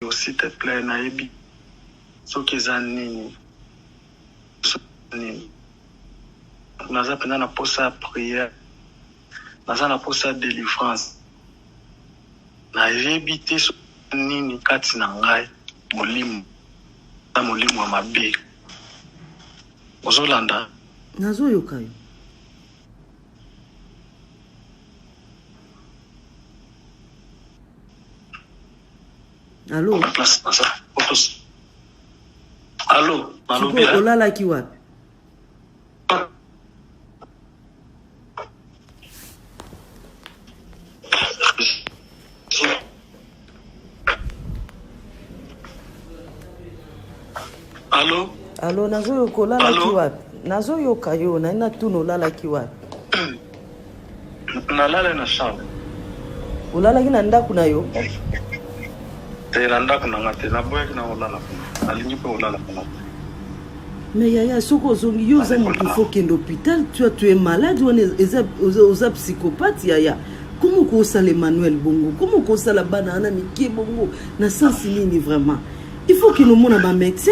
Yo s'il te plait nayebi soki eza nini soki nini naza penza na posa ya prière naza na posa ya delivrance nayebi te soki nini kati na ngai molimo na molimo ya mabe ozolanda nazoyoka yo Allo? Place naza. Allo, nalobi. Sikoyo olalaki wapi? Allo? Allo, nazoyoka olalaki wapi? Nazoyoka yo, naye natuna olalaki wapi? Nalala na chambre. Olalaki na ndako na yo? Te, na ndako na nga te. Naboyaki na olala kuna. Nalingi mpe olala kuna te. Mais yaya, soki ozongi yo oza moto faut kende hôpital, tu tu es malade wana eza oza psychopathe yaya. Comment okosala Emmanuel bongo? Comment okosala bana wana mike bongo? Na sens nini vraiment? Il faut kende omona ba médecin.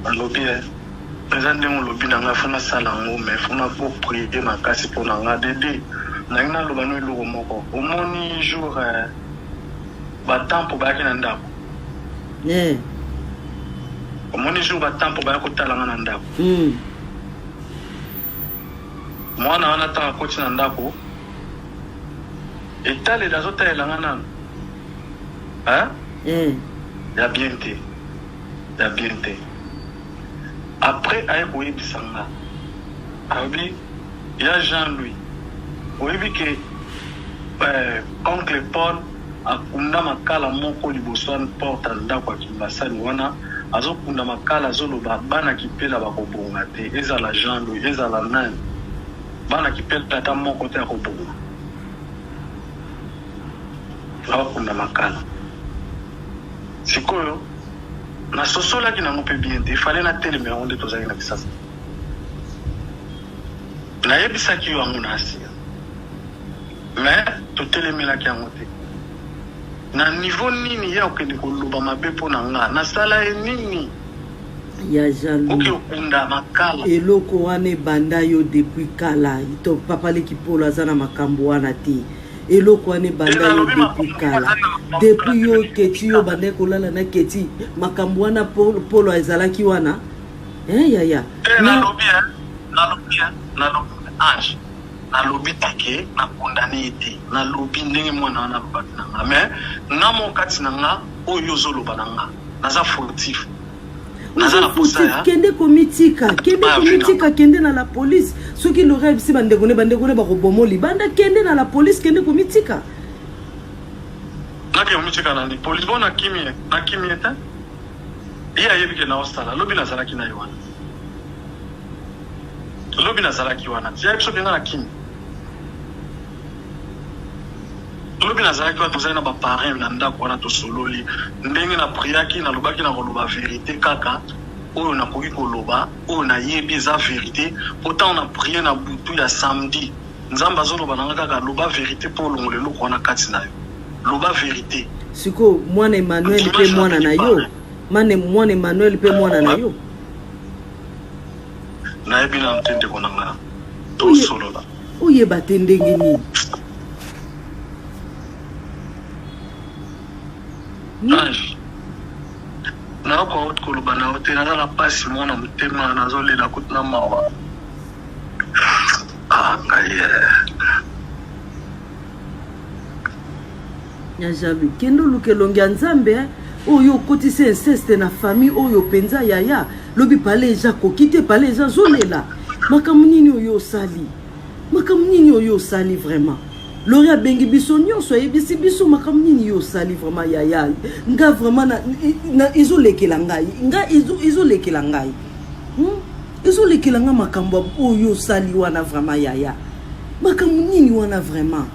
Alobi eh. Eza ndenge olobi na nga faut nasala yango mais faut na ko prier makasi pona nga dede nalingi naloba no eloko moko omoni jour eh, ba tampo bayaki na ndako eh. Omoni jour ba tampo baya kotala nga na ndako Mwana wana ntango akoti na ndako etaleli azotalela nga nanu hein? Ya bien te ya bien te après aye koyebisa nga alobi ya Jean Louis oyebi ke eh, oncle Paul akunda makala moko liboso ya porte ya ndako ya Kingasani wana azokunda makala azoloba bana kipela bakobonga te ezala Jean Louis ezala nani bana kipela ata moko te akobonga akunda makala Sikoyo na sosolaki nango pe bien te, il fallait na telemela yango nde tozalaki na kisasa. Nayebisaki yo yango na Asia. Mais totelemelaki yango te. Na niveau nini ye akokende koloba mabe mpo na nga? Nasala ye nini? Ya jaloux. Oke okunda makala. Eloko wana ebanda yo depuis kala. To papa leki polo aza na makambo wana te. Eloko wana ebanda yo depuis kala. Depuis yo keti yo bandaki kolala na keti makambo wana polo ezalaki wana. Hein yaya. Te nalobi hein. Nalobi hein. Nalobi ange. Nalobi te ke na condamne ye te. Nalobi ndenge mwana wana alobaki na nga mais nga moko kati na nga oyo yo ozoloba na nga naza fautif. Naza na posa ya kende komitika kende komitika kende na la police soki lora ayebisi bandeko ne bandeko ne bakobomo libanda kende na la police kende komitika nake komitika nani police bo nakimi ye nakimi ye te ye ayebi ke naosala lobi nazalaki na ye wana lobi nazalaki wana ti ayebi soki nga nakimi Lobi nazalaki wana tozali na ba parrain na ndako wana tosololi ndenge na priaki nalobaki na koloba verite kaka oyo nakoki koloba oyo nayebi eza verite po ntango na prie na butu ya samedi nzambe azoloba na nga kaka loba verite po olongola eloko wana kati na yo loba verite. Sikoyo mwana Emmanuel pe mwana na yo mane mwana Emmanuel pe mwana na yo nayebi nanu te ndeko na nga tosolola oyeba te ndenge nini Ange nakoka koloba na yo te naza na mpasi moko na motema nazolela kutu na mawa ah ngai eh. Ya jalu kende oluka elongi ya nzambe eh. oyo okotisi inceste na famille oyo mpenza yaya lobi pale eza koki te pale eza azolela makambo nini oyo osali makambo nini oyo osali vraiment lori abengi biso nyonso ayebisi biso makambo nini yo osali vraiment yaya nga vraiment na, ezolekela ngai nga ezolekela ngai hmm? ezolekela nga makambo oyo osali wana vraiment yaya makambo nini wana vraiment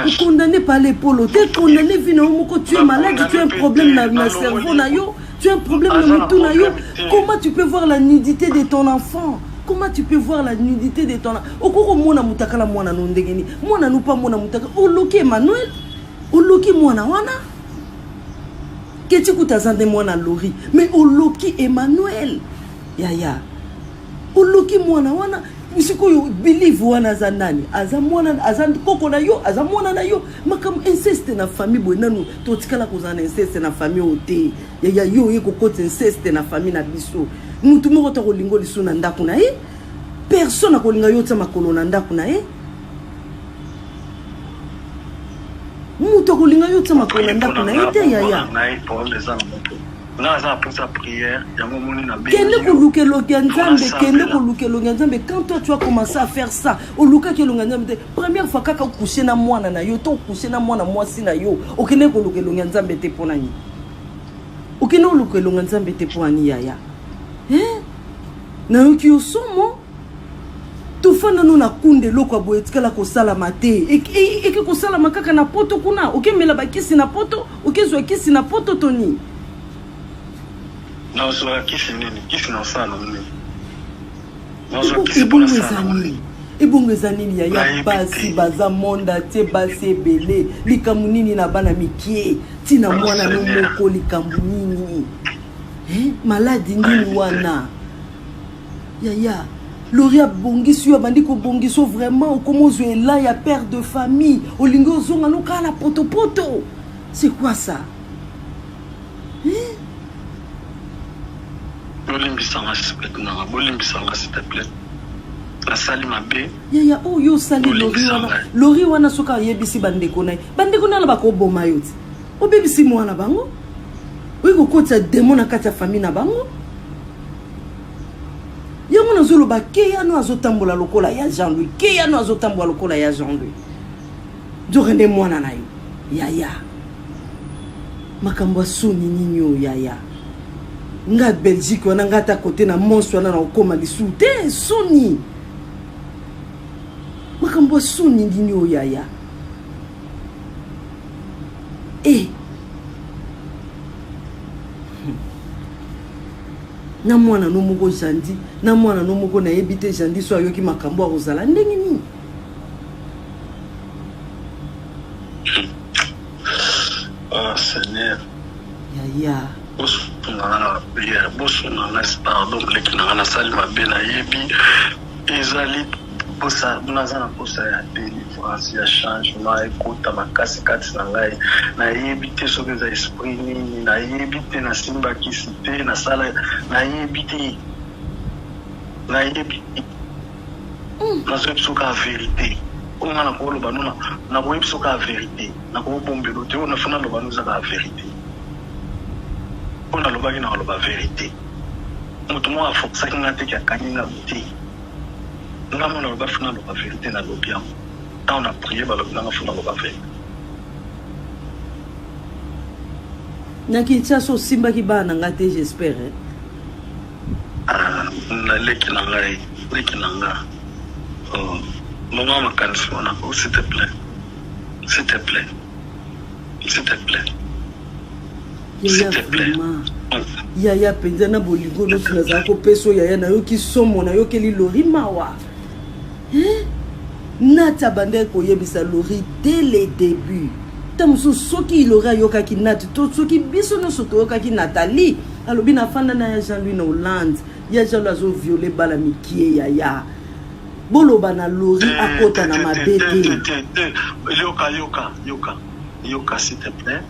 okondamne pale polo te condamne vie na yo moko tu es malade tu as un problème na, na cerveau na yo tu as un problème na mutu na yo comment tu peux voir la nudité de ton enfant. Comment tu peux voir la nudité de ton okoki komona mutakala mwana no ndenge nini? Mwana no mpe amona mutakala. Oloki Emmanuel, oloki mwana wana. Keti kuta aza nde mwana Lori, mais oloki Emmanuel. Yaya. Oloki mwana wana sikoyo believe wana aza nani? Aza mwana, aza koko na yo, aza mwana na yo. Makambo inceste na famille boye nanu totikala kozala na inceste na famille oyo te. Yaya yo oye kokota inceste na famille na biso. Mutu moko ta kolingo lisu na ndako na ye. Personne akolinga yo tia makolo na ndako na ye. Mutu akolinga yo tia makolo na ndako na ye te yaya. Kende koluka elongi ya Nzambe, kende koluka elongi ya Nzambe. Quand toi tu as commencé à faire ça, olukaki elongi ya Nzambe te. Première fois kaka ocoucher na mwana na yo to ocoucher na mwana mwasi na yo, okende koluka elongi ya Nzambe te mpo na nini? Okende koluka elongi ya Nzambe te mpo na nini yaya? Hein? Nayoki yo somo. Tofanda no na kunda eloko ya boye etikala kosalama te. Eke kosalama kaka na poto kuna, okemela bakisi na poto, okezwa kisi na poto to nini? Nazwa kisi nini? Kisi nasala na nini? Nazwa kisi mpo nasala na nini? Ebongo eza nini yaya? Basi baza monde entier, basi ebele. Likambo nini na bana mikie? Tina mwana no moko likambo nini? Eh, maladi nini wana? Yaya, Lori abongisi yo, abandi kobongisa yo vraiment, okoma ozwa elan ya père de famille, olingi ozonga no kaka na potopoto. C'est quoi ça? Hein? Bolimbisa nga nanga, bolimbisa nga s'il te plaît. Nasali mabe. Yaya, oyo yo osali Lori wana, Lori wana soki ayebisi bandeko na ye, bandeko na ye bakoboma yo ti. Obebisi mwana bango, oyi kokotisa demon na kati ya famille na bango. Yango nazoloba keyano azotambola lokola ya Jean-Louis, keyano azotambola lokola ya Jean-Louis. Nzoka nde mwana na yo yaya. Makambo ya soni nini oyo yaya? Nga Belgique wana nga ata kote na Mons wana na okoma lisusu te, soni. Makambo ya soni nini oyo yaya? Eh. Na mwana no moko Jandi, na mwana no moko nayebi te Jandi so ayoki makambo akozala ndenge nini? Ah Seigneur. Yaya. Bosunga nga na prière, bosunga nga pardon leki na nga nasali mabe nayebi ezali posa naza na posa ya delivrance ya changement ekota makasi kati na ngai nayebi te soki eza esprit nini nayebi te nasimba kisi te nasala nayebi te nayebi nazoyebi soki ya verité oyo nga nakoloba no nakoyebi soki ya verité nakobombelo te oyo nafa naloba no ezaka ya verité oyo nalobaki nakoloba verité moto moko aforçaki nga te ke akangi nga te nga mona naloba fo naloba verité nalobi yango ntango na prie balobi nanga fo naloba verité. Na Kinshasa osimbaki bana na nga te j'espère hein? Ah, na leki na ngai leki na nga oh, longa makanisi wana oh, s'il te plaît s'il te plaît s'il te plaît Yaya vraiment yaya mpenza na bolingo nyonso nazala kopesa oyo yaya nayoki somo nayokeli Lori mawa hein? Nati abandaki koyebisa Lori dès le début ntango mosusu soki Lori ayokaki Nati to soki biso nyonso toyokaki Nathalie alobi nafanda na ya Jean-Louis na Hollande ya Jean-Louis azoviole bana mikie yaya boloba na Lori akota na mabe te yoka yoka yoka yoka s'il te plaît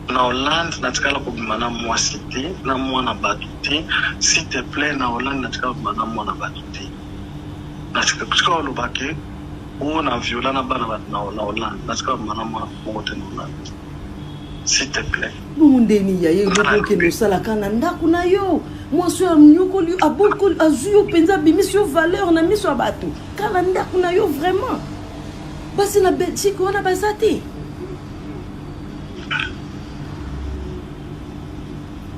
na Hollande natikala kobima na mwasi te na mwana bato te s'il te plaît na Hollande natikala kobima na mwana bato te natika oloba ke oyo na viola na bana bato na Hollande natikala kobima na mwana moko te na Hollande s'il te plaît. Bongo ndeni ya ye eloko okende osalaka na ndako na yo mwasi oyo anyokoli abokoli azwi yo mpenza abimisi yo valeur na miso ya bato kaka na ndako na yo vraiment basi na Belgique wana baza te.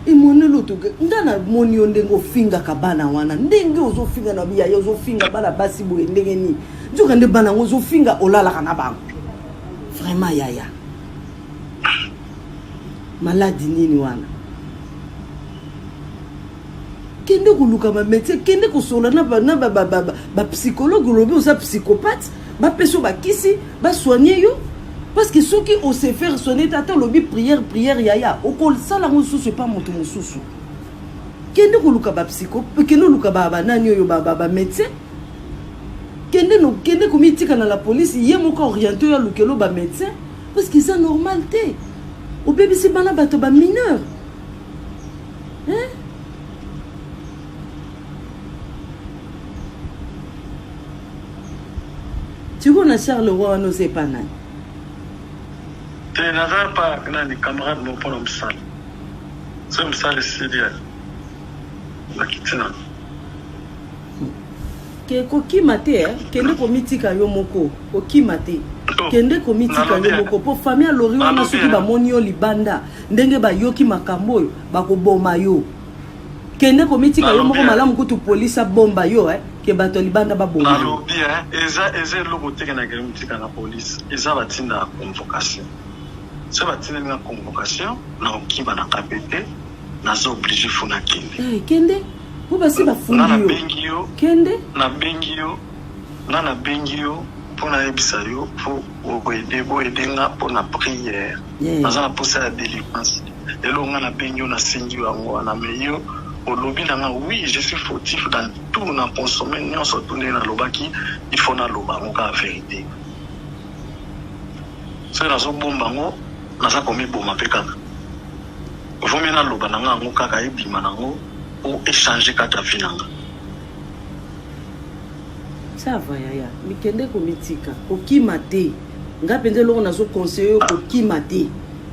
Emmanuel Otoge nga namoni yo ndenge ofingaka bana wana ndenge ozofinga na biyaya ozofinga bana basi boye ndenge nini nzoka nde bana yango ozofinga olalaka na bango vraiment yaya maladi nini wana. Kende koluka ba médecin, kende kosolola na ba na ba ba, ba, ba, ba psychologue, olobi oza psychopathe, bapesa yo bakisi, ba soigner yo. Parce que soki o se faire soigner te, ata olobi prière prière yaya, okosala yango lisusu epa moto mosusu. Kende koluka ba psycho, kende koluka ba ba nani oyo ba ba, ba médecin. Kende no kende komitika na la police, ye moko orienté yo alukelo ba médecin parce que eza normal te. Obebisi bana bato ba mineur. Hein? Sikoyo na Charleroi wana oza epa nani? Te, naza pa nani camarade moko mpona mosala. Soki mosala esili ya nakiti na Ke kokima te eh? Kende komitika yo moko, kokima te. Kende komitika yo moko po famille ya Lori wana soki bamoni yo libanda ndenge bayoki makambo oyo bakoboma yo. Kende komitika yo moko malamu kutu police abomba yo eh, ke bato ya libanda baboma yo. Nalobi eh, eza eza eloko te ke nakende komitika na police, eza batinda ya convocation. Soki batindeli nga convocation nakokima na KPT, naza oblige faut nakende. Eh, kende po basi bafundi yo. Kende. Nabengi yo, nga nabengi yo mpo nayebisa yo mpo oede boede nga mpo na prière. Naza na posa ya delivrance. Lelo nga nabengi yo nasengi yo yango wana mais yo olobi na nga oui je suis fautif dans tout na consomme nyonso tout ndenge nalobaki il faut naloba yango kaka verite. Soki nazobomba yango naza komiboma mpe kaka. Vaut mieux naloba na nga yango kaka ebima nango po echanger kaka vie na nga. Ça va yaya, mikende komitika, kokima te. Nga mpenza eloko nazo conseiller yo kokima te.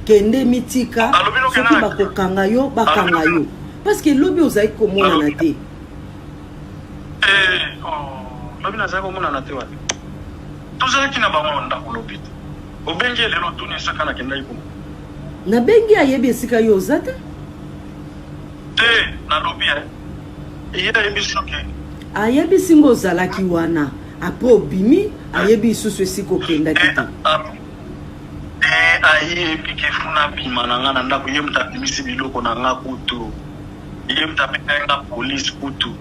Kende mitika, soki bakokanga yo, bakanga yo. Parce que lobi ozalaki komonana te. Eh, oh, lobi nazalaki komonana te wapi? Tozalaki na bango na ndako lobi te. Obengi ye lelo otuni esika nakendaki kuna. Nabengi ayebi esika yo oza te. Te, nalobi eh. Ye ayebisi yo ke. Ayebisi nga ozalaki wana après obimi ayebi lisusu esika okendaki te. Te ayebi ke fou nabima na nga na ndako ye moto abimisi biloko na nga kutu ye moto abengaki nga police kutu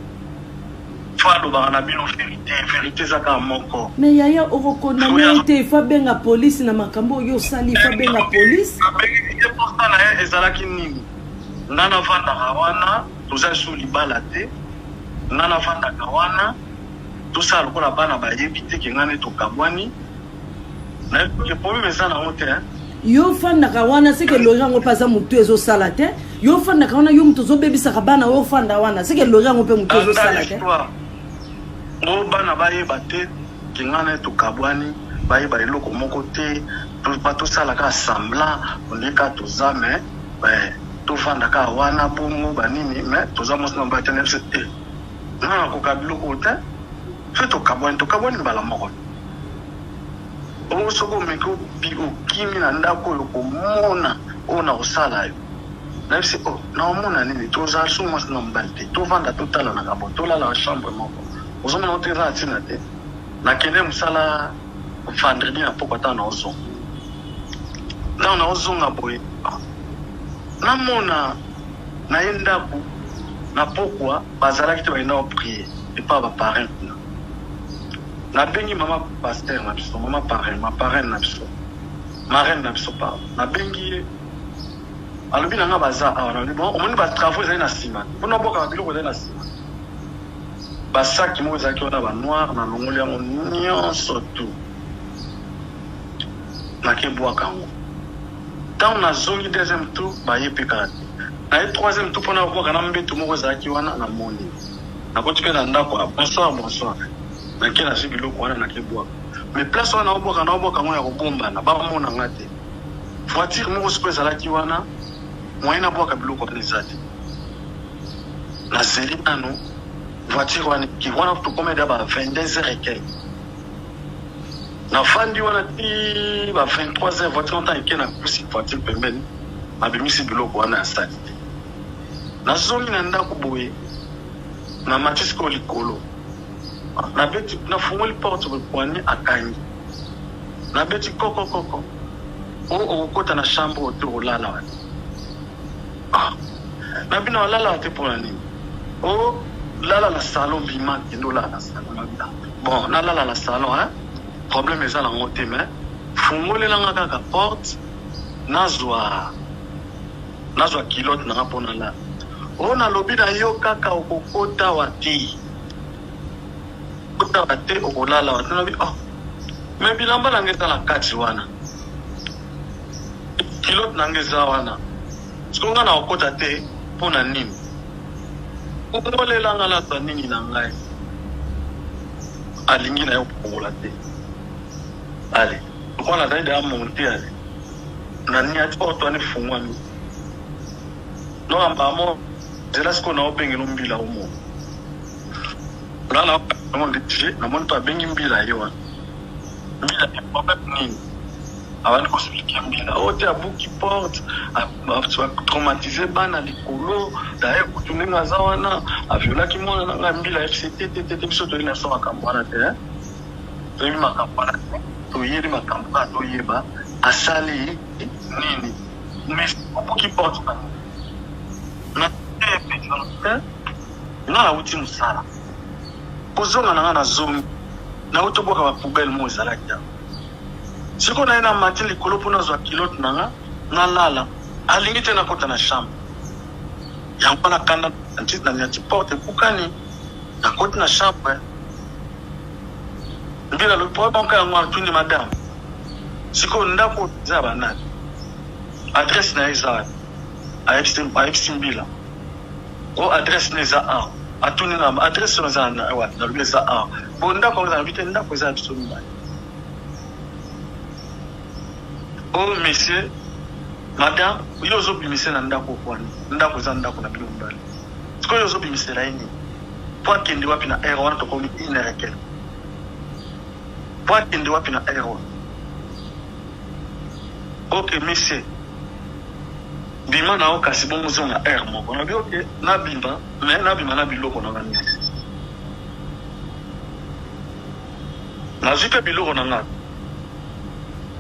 fo alobaka na bino verite verite eza kaka moko. Mais yaya okokondamne ye te il faut abenga police na makambo oyo osali il faut abenga police. Abengi ye posa na ye ezalaki nini nga navandaka wana toza lisusu libala te nga navandaka wana tosala lokola bana bayebi te ke nga nde tokabwani nayebi ke problème eza nango te hein. Yo ofandaka wana seke lori yango mpe aza motu ezosala te yo ofandaka wana yo moto ozobebisaka bana oyo ofanda wana seke lori yango mpe motu ezosala te ngo bana bayeba te ke nga naye tokabwani bayeba eloko moko te tosala kaka semblant ondie kaka toza mais tovanda kaka wana bongo banini mais toza mwasi na mobali te na biso te nga nakoka biloko te soki tokabwani tokabwani mbala moko bongo soki omeki okimi na ndako oyo komona oyo nakosala yo nayebisi o oh, naomona nini tozala so mwasi na mobali te tovanda totalanaka bo tolala na chambre moko ozomona ote eza na ntina te nakende mosala vendredi na pokwa ntango naozonga ntango naozonga boye namona na ye ndako na pokwa bazalaki te bakenda koprie epa baparent kuna nabengi mama pasteur na biso mama parrain ma parraine na biso marraine na biso pardon nabengi ye alobi na nga baza awa nalobi bon omoni ba travaux ezali na nsima mpona obwakaka biloko ezali na nsima basaki moko ezalaki wana ba noir nalongoli yango nyonso tout nakebwaka yango ntango nazongi deuxième tour baye mpe kaka te naye troisième tour mpona kobwaka na mbeto moko ezalaki wana namoni nakoti mpe na ndako ya bonsoir bonsoir nake nazwi biloko wana nakebwaka mais place wana naobwaka naobwaka yango ya kobombana bamona nga te voiture moko sikoyo ezalaki wana moyen nabwaka biloko wana eza te nazeli nanu voiture wana eki wana tokomi da ba 22 heures et quelque nafandi wana ti ba 23 heures voiture wana eke napusi voiture pembeni nabimisi biloko wana ya sali te nazongi na ndako boye namati sikoyo likolo nabeti nafungoli porte boye poignée akangi nabeti kokokoko o okokota na chambre oyo te olala wana ah na bino alalaka te mpo na nini? O lala na salon, bima, kende olala na salon. Bon, nalala na salon, hein? Problème eza nango te, mais fungolelanga kaka porte, nazwa culotte nanga mpo nalala. Oyo nalobi na yo kaka, okokota wa te, kota wa te, okolala wa te. Nalobi: "Oh, mais bilamba nanga eza na kati wana, culotte nanga eza wana, siko nga na kokota te mpo na nini? Kongolelanga nazwa nini na ngai." Alingi na yo kokongola te. Ale lokola nazali deya monte, ale na niati porte wana efungwami noka mbamo nzela. Sikoyo na obengela mbila omo nga na yango namoni mpe abengi mbila ye wana. Mbila, problème nini? Abandi koexpliquer mbila oyo te, abuki porte, atraumatiser bana likolo. Daye kutu ndenge aza wana, aviolaki mwana na ngai. Mbila fct te te te, biso toyebi na biso makambo wana te, toyebi makambo wana te, toyebi makambo kaka toyeba asali nini. Mais obuki porte na te, nga nauti mosala, kozonga na nga nazongi, nauti obwaka bapoubelle mo ezalaki awa. Sikoyo naye na mati likolo mpo nazwa culotte na nga nalala, alingi te nakota na chambre. Yango wana kanda na niati porte ekukani, nakoti na chambre. Mbila alobi po banka yango, atuni madame: "Sikoyo ndako eza ya banani? Adresse na ye eza wapi?" Ayebisi mbila o adresse na eza awa. Atuni na adresse oyo eza wapi? Nalobi eza awa. Bo ndako yango nalobi te, ndako eza ya biso mibale. O monsieur, madame, yo ozobimise na ndako okwani, ndako eza ndako na bino mibale, sikoyo ozobimisela ye nini? Po akende wapi na heure wana? Tokomi une heure et quelque. Po akende wapi na heure wana? Ok monsieur, bima na yo kasi, bongo ozonga heure moko. Nabi ok, nabima, mais nabima na biloko na nga nyonso. Nazwi mpe biloko na nga,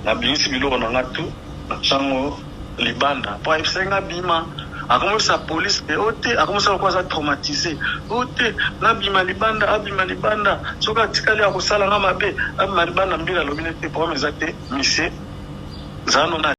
nabimisi biloko na nga tu, natyango libanda, mpo ayebisaki nga bima. Akomisa police te, o te, akomisa lokola aza traumatisé. O te, nabima libanda, abima libanda, soki atikali akosala nga mabe, abima libanda. Mbila alobi nete problème eza te, monsieur, zala no na